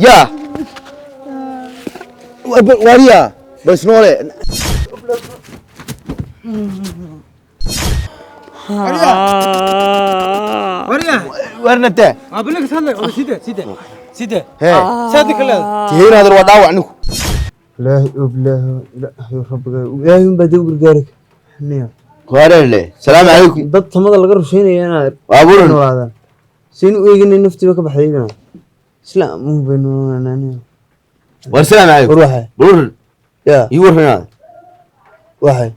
Yaa wariya bas noole. Waryaa. Warnate. Aabalka hadlay oo sida sida sida. Hee. Saadi kale. Tihiin waa dhaawac ninku. Ilaahay og, ilaahay, ilaahay, rabbiga ilaahay unbaa dib u gargaari niyo. Waarele, salaamu calaykum. Dad tamada laga rusheynaya inaad Waa buran. noolaadaan siin u eeginay naftiiba ka baxday igana islaam un baynu noolaanaa. War salaamu calaykum. War waxay Buran. Yaa. Ii warran inaad. Waxay.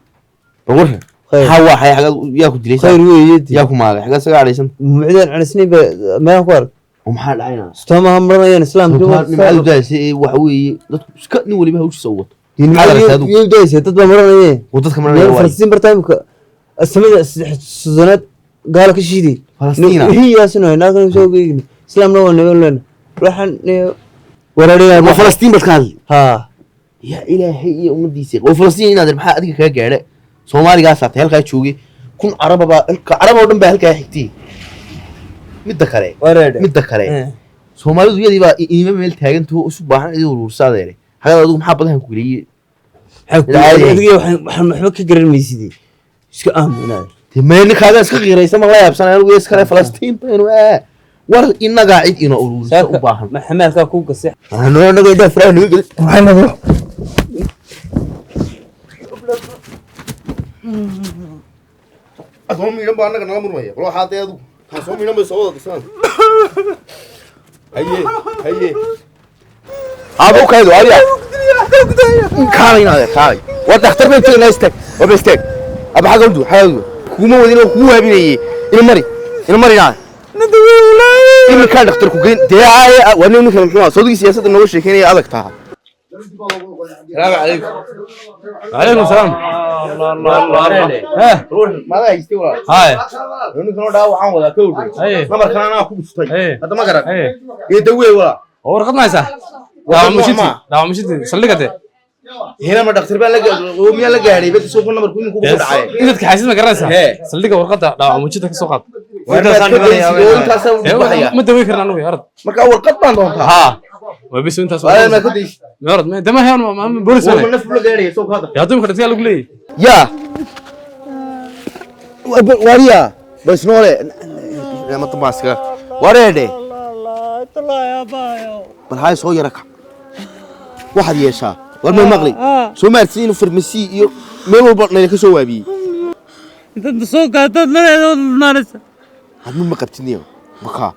Bal warran. Khayr. Maxaa waxay xagad yaa ku dilay? Khayr weeye. Yaa ku maagay xagad saga cadhaysan? Mucdaan calisnay ba meelaan ku arag. Oo maxaa dhacay inaad? Sutamaha maranayaan islaamkii. Nimcadu daaysa waxa weeye dadku iska nin waliba hawshiisa u wato. Maxaad aragtay adigu? Yuu daysa dad baa maranayee. Oo dadka maranaya waay. Falastiin bartaa imika samada 3 sanaad gaala ka shiiday. Falastiina? Hiyaasino naagana soo geegni islaamna waa naga leena waxaan waraariyaa. Waa Falastiin baad ka hadli. Haa. Yaa ilaahay iyo ummadiisa. Oo Falastiin inaad maxaa adiga kaga gaadha? Soomaaligaas aad halkaa joogay kun caraba baa halka carab oo dhan baa halkaa xigtay. Midda kale. Wareedhe. Midda kale. Soomaalidu iyadii baa iima meel taagantaho isu baahan idin uruursadeere. Xagada adigu maxaa badahan ku geliyey? Adiga waxaan waxba ka garan maysidii iska aamu inaad. Dee mee ninkaaga iska qiiraysa ma la yaabsanay anigu iskale Falastiin baynu war innagaa cid ina uruursa u baahan. Maxameedkaa kuu gasay. Anaga indhaha faraha naga geli. Waxay naga Soo miidhan baa annaga nala murmaya. Bal waxaa dee adigu kaan soo miidhan bay soo wada dirsanaan. Haye haye. Aaba u kaydo adiga. Kaalay inaade kaalay. War dhakhtar bay tegnaa istaag. War istaag. Aba xagga u duw, xagga u duw. Kuguma wadin oo kugu waabinayay. Ina mari. Ina mari inaade. Iminkaan dhakhtar ku geyn. Dee aaye waa nin ninkan muxuu ahaa? Soodigii siyaasadda nooga sheekeynaya adag taha. Salaamu calaykum. Alaykum salaam. Allah Allah Allah. Eh. Ruux maada haystay walaal. Hay. Ninkan oo dhaawac aan wadaa ka ogey. Haye. Namarkan anaa ku gustay. Haye. Hadda ma garan. Haye. Ee dawee walaal. Oo warqad ma haysaa? Warqad Daawa mushiti. ma. Daawa mushiti. Saldhigate. Hina ma dhakhtar baa la oo miyaa la gaadhay bas soo namarku inuu kugu dhacay. Intaad kaxaysid ma garanaysaa? Hee. Saldhiga warqadda daawa mushita ka soo qaad. Intaas Ee, baxaya. ma daweyn karna anigu arad. Marka warqad baan doontaa. Haa. Waa bis intaas. Waa ma ka daysh. Ma arad ma dama hayaan ma boolis Waa ma. naf la gaadhay soo qaada. Yaa dumka dadka lagu leeyahay. Yaa wariya bas noole ma tamaaska wareedhe bal hay soo yara kac waxaad yeeshaa war ma maqli soo maartay inuu farmasi iyo meel walba nayla ka soo waabiyey. Intaad soo qaadaad naleeda maaraysa. Hadma ma qabtiniyo makaa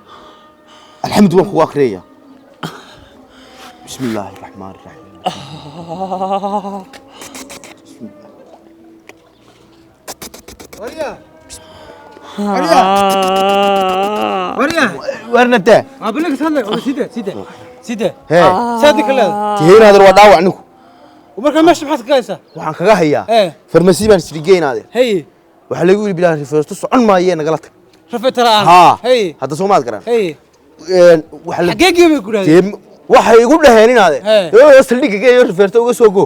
alxamdu waan kugu akhriyaya bismi illaahi raxmaan raxiim. Waryaa. Waryaa. Warnate. Aabalka hadlay oo sida sida sida. Hee. Saadi kale. Tihiin waa dhaawac ninku. Marka meesha maxaad ka haysaa? Waxaan kaga hayaa. Eh. Farmasi baan isrigeyn adeer. Hey. Waxaa lagu yidhi bilaa rifeesto socon maayee nagala tag. Rafet la'aan. Haa. Hey. Hadda soo maad garan. Hey. Waxa la Xagee geebay ku dhahdeen? Dee waxay igu dhaheen inaade. Hee. Ee saldhigga geeyo rifeerto uga soo go.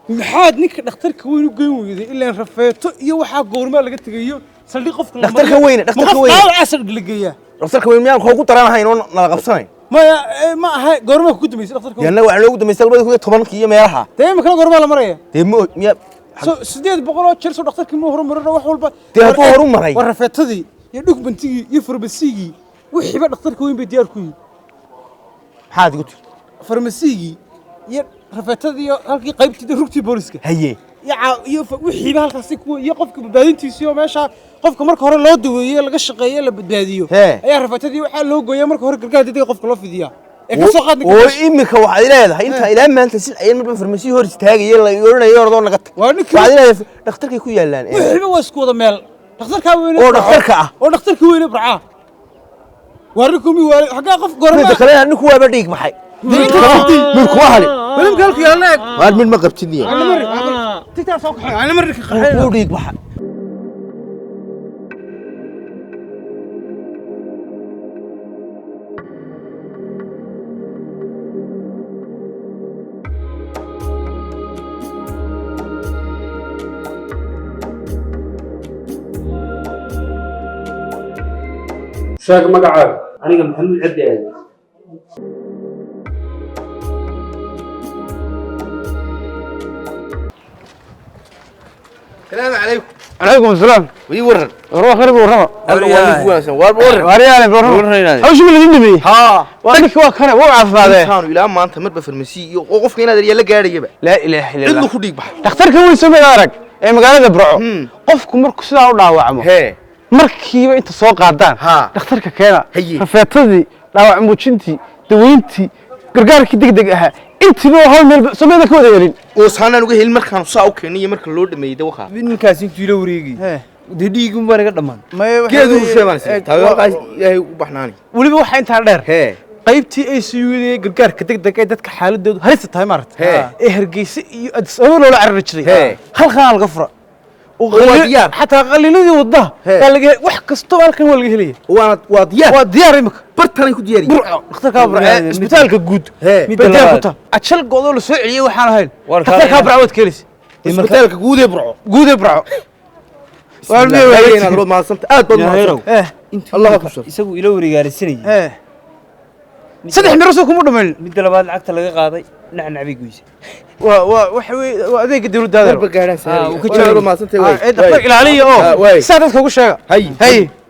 Maxaad ninka dhakhtarka weyn u geyn weyday ilaan rafeeto iyo waxaa goormaa laga tegayo saldhig qofka la Dhakhtarka mariyo. weyne, dhakhtarka Ma qof weyne. dhaawaca saldhig la geeyaa? Dhakhtarka weyn miyaan kuugu daranahayn oo nala qabsanayn? Maya ma aha goormaa kugu dambeysay dhakhtarka weyn? Dee annaga waxaa loogu dambeysay 2010 iyo meelaha. Dee imikana goormaa la maraya? Dee ma miyaa So 800 oo jeer soo dhakhtarkii ma horumarin wax walba. Dee hadduu horumaray. War rafeetadii iyo dhugbantigii iyo farmasigii wixiiba dhakhtarka weyn bay diyaar ku yihiin. Maxaad igu tiri? Farmasigii iyo rafeetadii iyo halkii qaybtii rugtii booliska. Haye. Iyo wixiiba halkaasi kuwa iyo qofka badbaadintiisii oo meesha qofka marka hore loo daweeyey laga shaqeeyey la badbaadiyo. Hee. Ayaa rafeetadii waxaa loo gooyaa marka hore gargaar degdeg qofka loo fidiyaa. Ee ka soo qaad ninka Oo meesha. imika waxaad leedahay inta ilaa maanta si ayaan marba farmasi hor istaagayay la oranayo ordoo naga tag. Waa ninkii- Waxaad leedahay dhakhtarkay ku yaalaan. Wixiiba waa isku wada meel. Dhakhtarka weyne. Oo dhakhtarka ah. Oo dhakhtarka weyne barca. Waa ninku mi waa xagaa qof goorma. Midda kale ninku waaba dhiig baxay. Dee inta qabtay. Mid kuma halin. Weli halku yaalna eeg. Waar mid ma qabtid niyo. Ana mari. Tigtaa soo kaxay. Ana mari ka qaxay. Wuu dhiig baxay. Sheeg magacaaga. Aniga Maxamuud Cabdi Aadan. Salaamu calaykum. Calaykum asalaam. Wii waran. Warwa khayr, warrama. Wanaagsan, waar waran. Waaryaale, warrama. Hawshu ma ladin dhameeyey? Haa. Waa ninka, waa kane, wuu caafimaadee. Intaanu ilaa maanta marba farmasi iyo oo qofka inaad la gaadhayaba. Laa ilaaha illa cidlu Allah. Ku dhiig baxa. Dhakhtarkan weyn soo mid arag ee magaalada Burco. Qofku markuu sidaa u dhaawacmo, markiiba inta soo qaadaan dhakhtarka keena. Rafeetadii, dhaawac muujintii, daweyntii, gargaarkii degdeg ahaa, intiiba hal meel soo meeda ka wada helin. Oo saanaan uga helin markaanu saa u keenay iyo marka loo dhameeyay dawaqa. Ninkaas intuu ila wareegay, dee dhiigun baan iga dhammaan. Geedu u sheegaan si taawaqaas Ilaahay u baxnaani. Weliba waxaa intaa dheer, qaybtii ICU ee gargaarka degdega ee dadka xaaladoodu halista tahay, maaragtay, ee Hargeysa iyo Addis Ababa loola carari jiray, halkan laga fura. Oo Waa diyaar. Xataa qaliinadii wadnaha baa laga, wax kastoo halkan waa laga helaya. Waana waa diyaar. Waa diyaar imika. Bartanay ku diyaariyeen. Burco, dhakhtarkaa Burco ee isbitaalka guud Midda bay diyaar ku labaad. tahay. Ajal goodoo la soo celiyey waxaan ahayn, War dhakhtarkaa Burco waad ka helaysa. Isbitaalka guud ee Burco. Guud ee Burco. Bismillah, inaad rood maadsanta, aad baad Yaahirow. maadsanta. Allah ku shukr. Isagu ila wareegaarisanayay. 3 miro soo kuma dhamayn. Midda labaad, lacagta laga qaaday nacnac bay goysay. Waa waxa weeye, waa adeega dawladda. Barba gaadhaan. Ah, uu ka sahal. jawaabay. Maadsanta way. Dhakhtar ilaaliya oo Waay. saa dadka ugu sheega. Hay. Hay.